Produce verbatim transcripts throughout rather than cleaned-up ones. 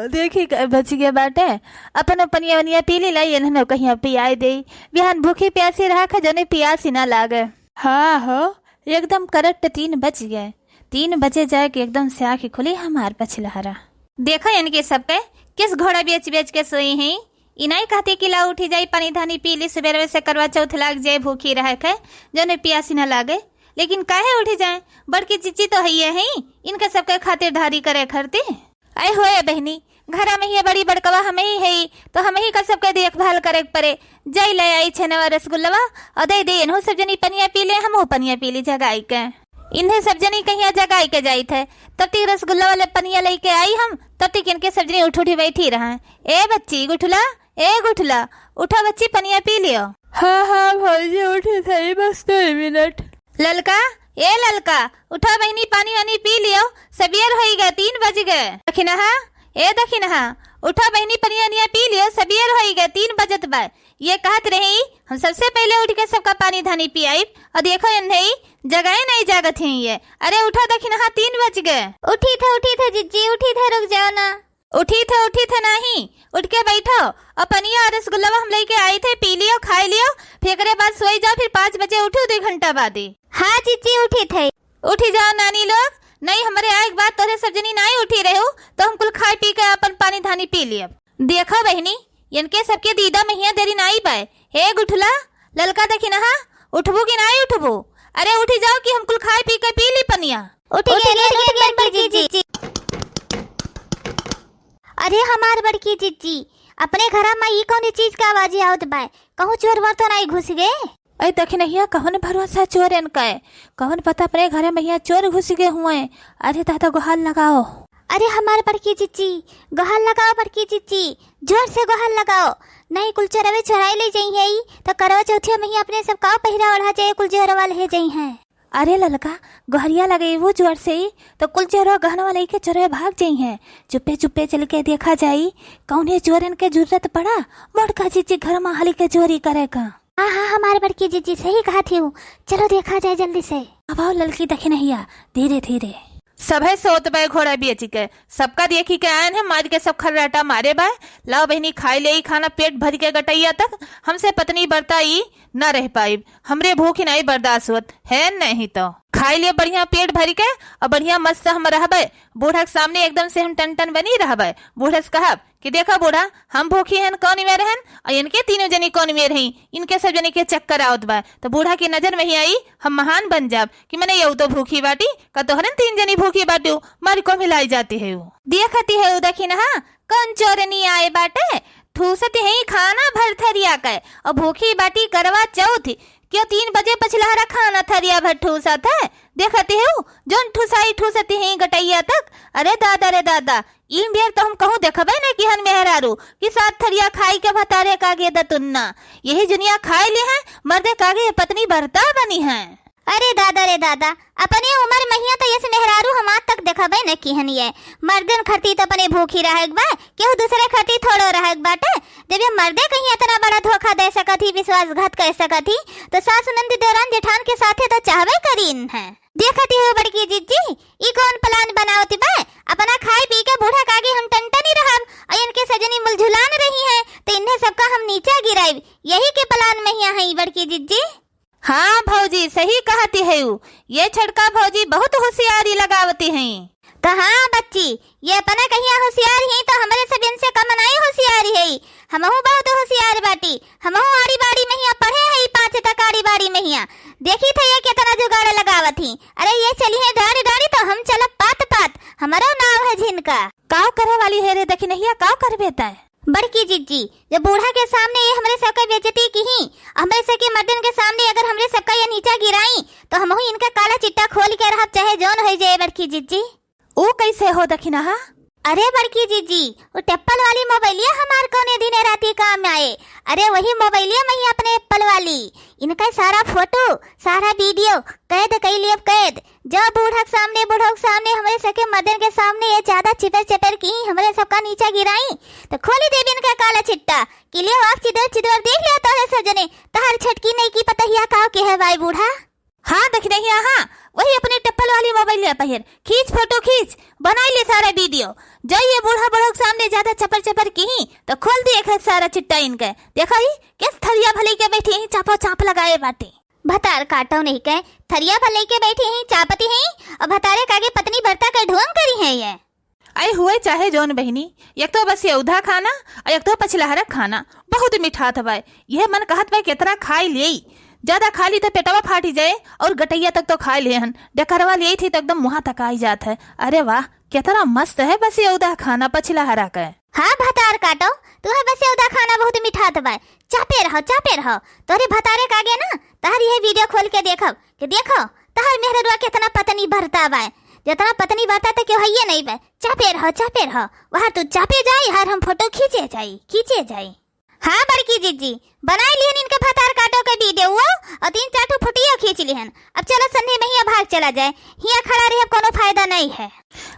देखी क-, बचि गए बाटे। अपनो पनिया वनिया पी ली लाई, इन्हने कहिया पियाई देई। बिहान भूखी प्यासी रहा ख, जने पियासी ना लागे। हाँ हो, एकदम correct तीन बजि गए। तीन बजे जाए के एकदम से आँखी खुली हमार पछिलहरा। देखो इनके सबके, किस घोड़ा बेच बेच के सोई हैं। ई नाई कहती कि ला उठी जाई, पानी धानी पी ली, सुबेरवे से करवा चौथ लाग जाए, भूखी रहे के, जने पियासी न लागे। लेकिन काहे उठी जाए, बड़की जिज्जी तो हइये हैं, इनके सबके खातिरदारी करे खरती। अय होए बहिनी, घरा में ही बड़ी बड़कवा हमही हई, तो हमही का सबके देखभाल करे के परे। जाई ले आई छेनवा रसगुल्लवा और दे दे, इन्हों सब जनी पनिया पी ले, हमहू पनिया पी ली जगाई के। इन्हें सब जनी कहिया जगाई के जाइत है, तब तक रसगुल्ला वाले पनिया लेके आई हम, तब तक इनके सब जनी उठ उठी बैठी रहा। ए बच्ची गुठला, ए गुठला, उठा बच्ची, पनिया पी लियो। हाँ, हाँ भौजी, उठी थई, बस दो मिनट। ललका, ए ललका, उठा बहिनी, पानी वानी पी लियो, सबियर होई गए, तीन बज गए। दखिनहा, ए दखिनहा, उठा बहिनी, पनिया निया पी लियो, सबियर होई गए, तीन बजत बा। ये कहत रही, हम सबसे पहले उठ के सबका पानी धानी पियाइब, और देखो इन्हें जगाए नहीं जागत हैं ये। अरे उठा दखिनहा, तीन बज गए। उठी थे, उठी थे जिज्जी, उठी थे, रुक जाओ ना। उठी थे, उठी थे नहीं, उठ के बैठो। और पनिया और रसगुल्ला हम लेके आई थे, पी लियो, खाई लियो, फिर एकरे बाद सोई जाओ, फिर पाँच बजे उठो, दो घंटा बाद ही। हाँ जिज्जी, उठी थे। उठी जाओ नानी लोग, नहीं हमरे आए के बाद तोरे सब जनी नहीं उठी रहू, तो हम कुल खाए पी के अपन पानी धानी पी लियब। देखो बहिनी, इनके सबके दीदा महिया देरी नाई बाय। हे गुठला, ललका दखिनहा, उठबू कि नाई उठबू? अरे उठी जाओ कि हम कुल खाए पी के पी ली पनिया। उठ उठ गए, गए, उठ उठ गए, गए, बड़की बड़की जिज्जी। जिज्जी। अरे हमार बड़की जिज्जी, अपने घरा में ई कौन चीज का आवाज आवत बाय? कहूँ चोर वोर तो नाई घुस गए? ऐ दखिनहिया, कौन भरोसा चोरन का है? कौन पता अपने घरे में यहाँ चोर घुस गए हुए। अरे दादा, गोहार लगाओ। अरे हमार बड़की जिज्जी, गोहार लगाओ बड़की जिज्जी, जोर से गोहार लगाओ। नहीं कुल चोरवे चोराई ले जाई है ई, तो करवा चौथिया में ही अपने सब काव पहिरा ओढ़ा जाए, कुल चोरवा ले जाई हैं। अरे ललका, गोहरिया लगेबू जोर से ही, तो कुल चोरवा गहनवा लेके चोरवे भाग जाई हैं। चुप्पे चुप्पे चल के देखा जाई, कौने चोरन के जरूरत पड़ा, मोटका जिज्जी घर में हली के चोरी करे का। हाँ, हाँ, हमार बड़की जिज्जी सही कहत हिउ। चलो देखा जाए जल्दी से। अब आओ ललकी दखिनहिया, धीरे धीरे। सभे सोत बे घोड़ा बेचि के, सबका देखी के आयन है, मार के सब खर्राटा मारे बे। लाओ बहिनी, खाई ले ई खाना पेट भर के गटैया तक, हमसे पत्नी बरता ई न रह पाइब, हमरे भूख ही नहीं बर्दाश्त होत है। नहीं तो खाई ले बढ़िया पेट भर के, और बढ़िया मस्त हम रहबे, बूढ़ा के सामने एकदम से हम टन टन बनी रहबे। बूढ़ा से कहब कि देखा बूढ़ा, हम भूखी हन कौन में रहन, और इनके तीनों जनी कौन में रही, इनके सब जनी के चक्कर आवत बा। तो बूढ़ा की नजर में ही आई, हम महान बन जाब कि मने यऊ तो भूखी बाटी, का तोहरन तीन जनी भूखी बाटू, मारी को मिलाई जाती है वो। देखती है वो दखिनहा, कौन चोरनी आए बाटे, ठूसती है खाना भर थरिया के, और भूखी बाटी करवा चौथ, क्यों तीन बजे पछिलहरा खाना थरिया भर ठूसत है। देखती है वो, जौन ठुसाई ठूसती है गटैया तक। अरे दादा रे दादा, ई बेर तो हम कहूँ देखबे न किहन मेहरारू कि सात थरिया खाई के भतारे का गे दतुन्ना। यही जुनिया खाए ले हैं, मर्दे का गे पत्नी बरता बनी हैं। अरे दादा रे दादा, अपने उमर महिया तो यस मेहरारू हम आज तक देखबे न किहन ये। मर्दन खरती तो अपने भूखी रहेक बा, केहू दूसरे खरती थोड़ो रहेक बाटे। जब ये मर्दे कहीं इतना बड़ा धोखा दे सकत ही, विश्वासघात कर सकत ही, तो सास नंद देवरान जेठान के साथे तो चाहबे करीन हैं। देखती हो बड़की जिज्जी, ई कौन plan बनावत बा? अपना खाए पी के बूढ़ा कागे हम टनटनी रहब, और इनके सजनी मुलझुलान रही हैं, तो इन्हें सबका हम नीचा गिराइब। यही के plan में हिया हैं ई बड़की जिज्जी। हाँ भौजी, सही कहती है ऊ। ये छोटका भौजी बहुत होशियारी लगावती हैं। तो हाँ बच्ची, ये अपना कहिया होशियार ही, तो हमरे सब इनसे कम नहीं होशियार है। हमहू बहुत होशियार बाटी। हमहू आड़ी बाड़ी महिया पढ़े हई, पाँच तक आड़ी बाड़ी महिया। देखी थे ये केतना जुगाड़ लगावत ही। अरे ये चली है डाड़ी डाड़ी तो हम चलब पात पात। हमरो नाव है झिनका। काव करे वाली है रे दखिनहिया, काव करबे तैं? बड़की जिज्जी, जब बूढ़ा के सामने ये हमरे सबका बेइज्जती किही, हमरे सबके मर्दन के सामने अगर हमरे सबका ये नीचा गिराई, तो हमहू इनका काला चिट्टा खोल के रहब, चाहे जौन होइ जाए बड़की जिज्जी। ऊ कैसे हो दखिनहा? अरे बड़की जिज्जी, वो टेप्पल वाली मोबाइलिया हमार कौने दिने राती काम आए। अरे वही मोबाइलिया में ही अपने एप्पल वाली। इनका सारा फोटो, सारा वीडियो कैद कइ लियब, कैद। जउ बूढ़ा के सामने, बूढ़ा के सामने, हमरे सबके मर्दन के सामने ये ज्यादा चिपर चपर की, हमरे सबका नीचा गिराई, तो खोली देब इनका काला चिट्टा कि लियो आँख चिदर चिदर देख लियो तोहरे सब जने, तोहर छटकी नइकी पतहिया का केहे बाय बूढ़ा। हाँ, दखिनहिया, हाँ, वही अपने टप्पल वाली मोबाइल लिया पहिर, खींच फोटो खींच, बनाई ले सारा वीडियो। जउ ये बूढ़ा बूढ़ा के सामने ज्यादा चपर चपर किहीं, तो खोल दिए खैर सारा चिट्टा इनके। देखो ही, किस थरिया भले के बैठी ही, चापो चाप लगाए बाटे। भतार काटो नहीं कहे, थरिया भले के बैठी ही, चापती ही, और भतारे कागे पत्नी भरता के ढोंग करी है ये। अरे हुए चाहे जौन बहिनी, एक तो बस ये उधा खाना और एक तो पछिलहरा खाना बहुत मिठात बाय। यह मन कहत बाय केतना खाई लेई, ज्यादा खा ली तो पेटवा फाटी जाए और गटैया तक तो खाए ले हन। डकरवा लेई थी तो एकदम मुँह तक आई जात है। अरे वाह, केतना मस्त है बस ये उधा खाना पछिलहरा के। हाँ भतार काटो, तू है बस ये उधा खाना बहुत मिठात बाय। चापे रहो, चापे रहो, तोहरे भतारे कागे ना, तोहर यह वीडियो खोल के देखब कि देखो तोहर मेहररुआ केतना पत्नी भरता बाय। जेतना पत्नी भरता तो केहू हइये नहीं बाय। चापे रहो, चापे रहो, वहाँ तू चापे जाई, हर हम फोटो खींचे जाई, खींचे जाई। हाँ बड़की जिज्जी, बनाई लिहन इनके भतार काटो के वीडियो और तीन चार ठो फोटो खींच लिहन। अब चलो संधे महिया भाग चला जाए, हियाँ खड़ा रहे कोनो फायदा नहीं है।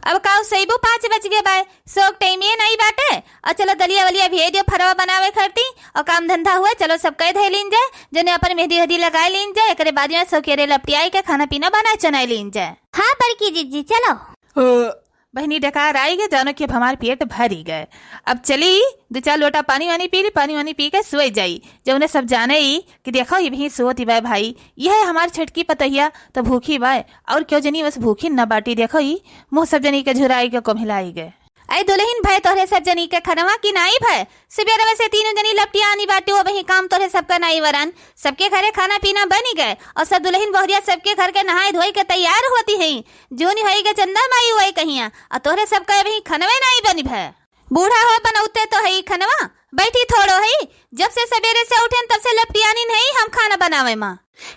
अब काऊ सैबू, पाँच बज गए बाय, सोक टाइम ये नहीं बाटे। और चलो दलिया वलिया भेज दियो फरवा बनावे खरती, और काम धंधा हुए, चलो सब कह धै लीन जाए, जने अपन मेहंदी हदी लगाए लीन जाए, एकरे बाद में सौकेरे लपटियाई के खाना पीना बनाए चनाए लीन जाए। हाँ बड़की जिज्जी, चलो। ओ, बहिनी डकार आई गए, जानो कि अब हमार पेट भरी गए। अब चली, दो चार लोटा पानी वानी पी ली, पानी वानी पी के सोए जाई। जौने सब जाने ई कि देखो, ई भी सोत ही बाय भाई, यह है हमार छटकी पतहिया, तो भूखी बाय, और क्यों जनी बस भूखी न बाटी। देखो, ई मुँह सब जनी के झुराई के कोम्हिलाई गए। ऐ दुलहिन, भय तोहरे सब जनी के खनवा की नाई भय? सुबेरवे से तीनों जनी लपटियानी बाटी, वो बही काम तोहरे सबका नाई वरन। सबके घरे खाना पीना बनी गए और सब दुलहिन बहुरिया सबके घर के नहाए धोई के तैयार होती हैं। जूनी होई के चंदा माई हुए कहिया, और तोहरे सबका अबही खनवे नाई बनी भय। बूढ़ा हो बनौते तो है खनवा, बैठी थोड़ो है। जब से सबेरे से उठेन तब से लपटियानी नहीं हम खाना बनावे माँ।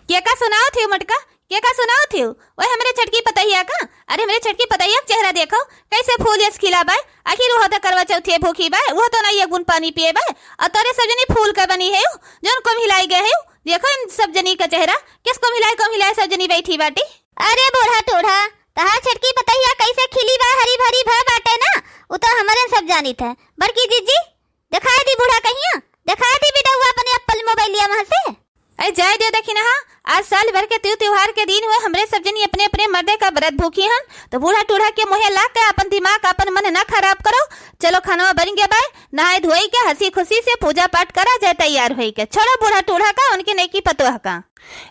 के का सुनाओ थी मटका, के का सुनाओ थी? वह हमरे छटकी पतहिया का? अरे हमरे छटकी पतहिया का चेहरा देखो, कैसे फूल यस खिला बाय। आखिर वो तो करवा चौथिया भूखी बाय, वो तो नहीं एक बूंद पानी पिए बाय। और तोरे सब जनी फूल का बनी है, जौन कोम्हिलाई गए है। देखो इन सब जनी का चेहरा, किस कोम्हिलाई कोम्हिलाई सब जनी बैठी बाटी। अरे बूढ़ा टूढ़ा, तहार छटकी पतहिया कैसे खिली बा, हरी भरी भय बाटे ना, उ तो हमरे सब जानित है। बड़की जिज्जी, देखाए दी बूढ़ा कहिया, देखाए दी बिडौआ अपने एप्पल मोबाइलिया में से। ऐ जाए दे देखी ना, आज साल भर के त्यू त्योहार के दिन हुए, हमरे सब जनी अपने अपने मर्दे का व्रत भूखी हन, तो बूढ़ा टूढ़ा के मुँहे लाग के अपन दिमाग अपन मन ना खराब करो। चलो खानवा बन गया बाय, नहाए धोई के हंसी खुशी से पूजा पाठ करा जाए तैयार होई के। छोड़ो बूढ़ा टूढ़ा का, उनके नैकी पतोह का।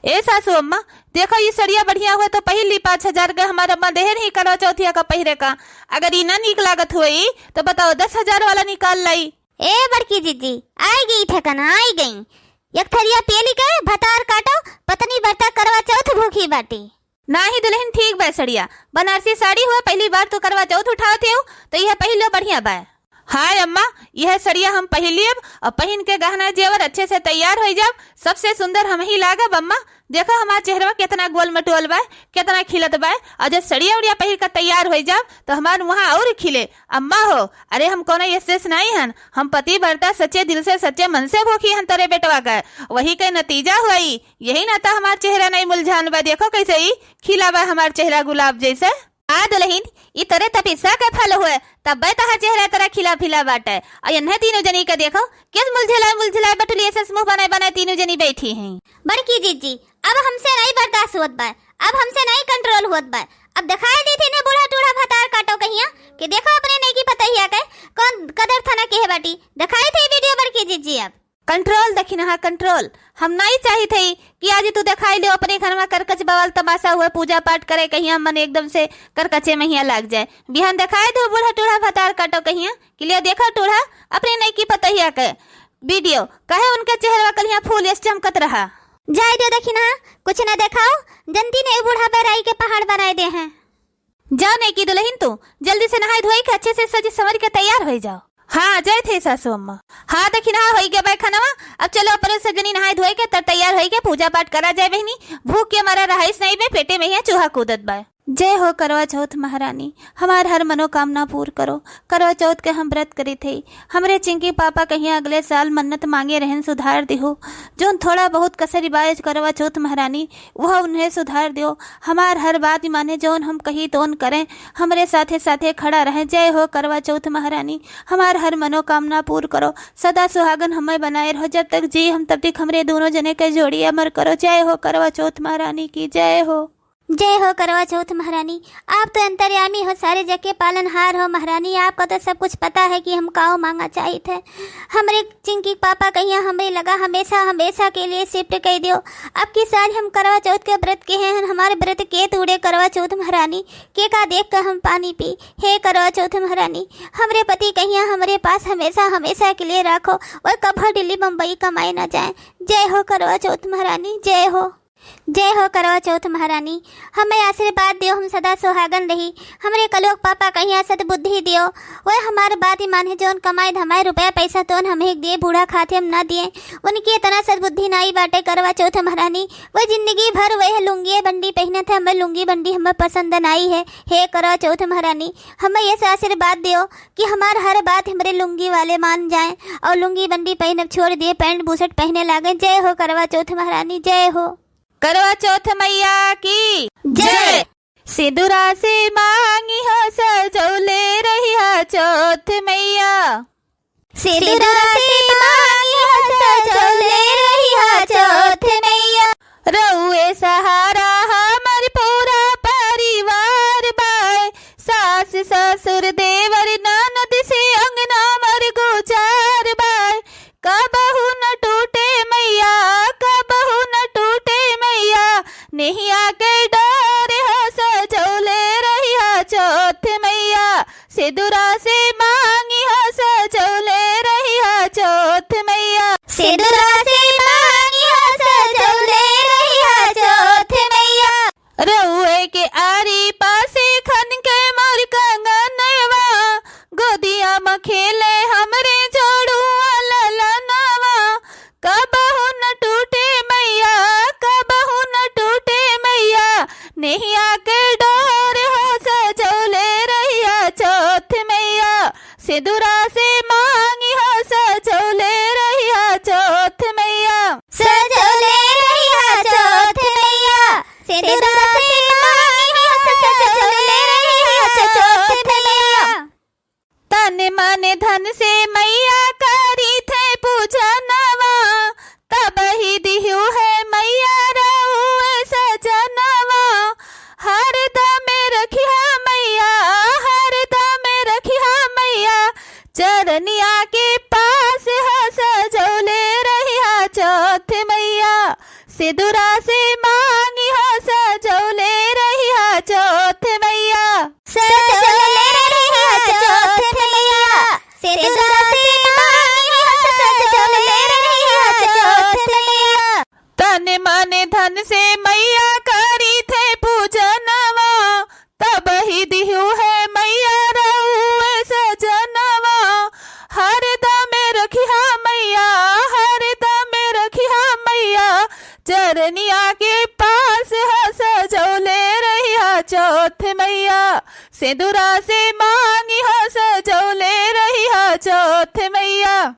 ए सासू अम्मा, देखो, ई सड़िया बढ़िया हुए तो पहिर ली पाँच हजार के, हमार अम्मा देहे नहीं करवा चौथिया का पहिरे का। अगर ई ना नीक लागत हुई तो बताओ, दस हजार वाला निकाल लाई। ए बड़की जिज्जी, आई गई ठेकाना, आई गई। एक थरिया पेली के भतार काटो, पत्नी बरता करवा चौथ भूखी बाटी। नाही दुलहिन, ठीक बा सड़िया, बनारसी साड़ी हुए, पहली बार तू करवा चौथ उठावत हो, तो यह पहिलो बढ़िया बा। हाय अम्मा, यह सड़िया हम पहिन लेब और पहिन के गहना जेवर अच्छे से तैयार होइ जाब। सबसे सुंदर हम ही लागब अम्मा। देखो हमार चेहरवा कितना गोल मटोल बा, कितना खिलत बा। और जब सड़िया उड़िया पहिर के तैयार होइ जाब तो हमार मुहा और खिले। अम्मा हो, अरे हम कोनो यशस नहीं हन, हम पति भरता सच्चे दिल से सच्चे मन से भूखी हन तोरे बेटवा का। वही के नतीजा हुई, यही नाता हमार चेहरा नहीं मुलझान बा। देखो कैसे ही खिला बा हमार चेहरा गुलाब जैसे। आ दुलहिन, ई तोरे तपस्या के फल हुए, तब्बे तहार चेहरा तोरा खिला फिला बाटे। और इन्हें तीनों जनी के देखो, किस मुलझिलाए मुलझिलाए बटुलिए से मुंह बनाए बनाए तीनों जनी बैठी हैं। बड़की जिज्जी, अब हमसे नहीं बर्दाश्त होत बा, अब हमसे नहीं कंट्रोल होत बा। अब दिखाई दी थी ने बूढ़ा टूढ़ा भतार काटो कहिया कि देखो अपने नैकी पतहिया के कौन कदर थाना के है बाटी। दिखाई थी वीडियो बड़की जिज्जी अब। कंट्रोल दखिनहा, कंट्रोल। हम नाई चाहित हई कि आज तू देखाई ले अपने घर में करकच बवाल तमाशा हुए, पूजा पाठ करे, कहीं हम मन एकदम से करकचे में हिया लाग जाए। बिहान देखाए दो बूढ़ा टूढ़ा भतार काटो कहिया कि ले देखो टूढ़ा अपने नैकी पतहिया के वीडियो, कहे उनके चेहरवा कलिया फूल यस चमकत रहा। जाए दो दखिनहा, कुछ न देखाओ, जनती ने बूढ़ा बैराई के पहाड़ बनाए दे हैं। जाओ नैकी दुलहिन, तू जल्दी से नहाई धोई के अच्छे से सज संवर के तैयार होइ जाओ। हाँ, जय थे सासू अम्मा। हाँ, दखिनहा होइ गया बाय खानवा। अब चलो अपने सब जनी नहाई धोई के तर तैयार होइ के पूजा पाठ करा जाए बहिनी। भूख के मारा रहाइस नहीं बे, पेटे में ही चूहा कूदत बाय। जय हो करवा चौथ महारानी, हमार हर मनोकामना पूर करो। करवा चौथ के हम व्रत करित हई। हमरे चिंकी पापा कहिया अगले साल मन्नत मांगे रहन, सुधार दिहो। जौन थोड़ा बहुत कसर बाय करवा चौथ महारानी, वह उन्हें सुधार दियो। हमार हर बात माने, जौन हम कही तौन करें, हमरे साथे साथे खड़ा रहें। जय हो करवा चौथ महारानी, हमार हर मनोकामना पूर करो। सदा सुहागन हमें बनाए रहो, जब तक जी हम तब तक हमरे दोनों जने के जोड़ी अमर करो। जय हो करवा चौथ महारानी की जय हो। जय हो करवा चौथ महारानी, आप तो अंतर्यामी हो, सारे जग के पालनहार हो महारानी, आपका तो सब कुछ पता है कि हम काओ मांगा चाहित है। हमरे चिंकी पापा कहिया हमरे लगा हमेशा, हमेशा के लिए shift कर दियो। अब की साल हम करवा चौथ के व्रत के हैं, हमारे व्रत के तूड़े करवा चौथ महारानी, के का देख कर हम पानी पी। हे करवा चौथ महारानी, हमरे पति कहिया हमरे पास हमेशा, हमेशा के लिए रखो और कभो दिल्ली बम्बई कमाए ना जाए। जय हो करवा चौथ महारानी, जय हो। जय हो करवा चौथ महारानी, हमें आशीर्वाद दियो, हम सदा सुहागन रही। हमरे कलोक पापा कहिया सद्बुद्धि दियो, वह हमार बात ही माने, जौन कमाए धमाए रुपया पैसा तौन हमें दिए, बूढ़ा खाते हम ना दिए। उनकी इतना सद्बुद्धि नाई बाटे करवा चौथ महारानी, वह जिंदगी भर वह लुंगिए बंडी पहनत है, हमें लुंगी बंडी हमें पसंद नाई है। हे करवा चौथ महारानी, हमें ये आशीर्वाद दियो कि हमार हर बात हमरे लुंगी वाले मान जाए और लुंगी बंडी पहनब छोड़ दिए, पैंट बुशर्ट पहने लागे। जय हो करवा चौथ महारानी, जय हो। करवा चौथ मैया की जय। सिंदूरा से मांगी हो सजौले रहिया चौथ मैया। सिंदूरा से मांगी हो सजौले रहिया चौथ मैया। रउए सहारा हमर पूरा परिवार बाय। सास ससुर देवर ननद से अंगना मर गुजार बाय। कबहू न टूटे मैया, कबहू न टूटे मैया, नेहिया के डोर हो सजौले रहिया चौथ मैया। सिंदूरा से मांगी हो सजौले रहिया चौथ मैया। सिंदूरा से मांगी हो सजौले रहिया चौथ मैया। रउए के आरी पासे खन के मोर कंगनवा, गोदिया म खेले हमरे जोड़ुआ ललनवा। कबहू न टूटे मैया, कबहू न टूटे मैया, नेहिया के डोर हो सजौले रहिया चौथ मैया। सिंदूरा से मांगी हो सजौले रहिया चौथ मैया। सजौले रहिया चौथ मैया। सिंदूरा से मांगी हो सजौले रहिया चौथ मैया। तन मन धन से मैया करी थे पूजनवा, तब ही दिहु है मैया रउए सजनवा। हरदम रखिया मैया, हरदम रखिया मैया, चरनिया के पास हो सजौले रहिया चौथ मैया। सिंदूरा से मांगी हो सजौले रहिया चौथ मैया। सजौले रहिया चौथ मैया। सिंदूरा से मांगी हो सजौले रहिया चौथ मैया। तन मन धन से मैया करी थे पूजनवा, तब ही दिहु है मैया रउए सजनवा। हरदम रखिया मैया, हरदम रखिया मैया, चरनिया के पास हो सजौले रहिया चौथ मैया। सिंदूरा से मांगी हो सजौले रहिया चौथ मैया।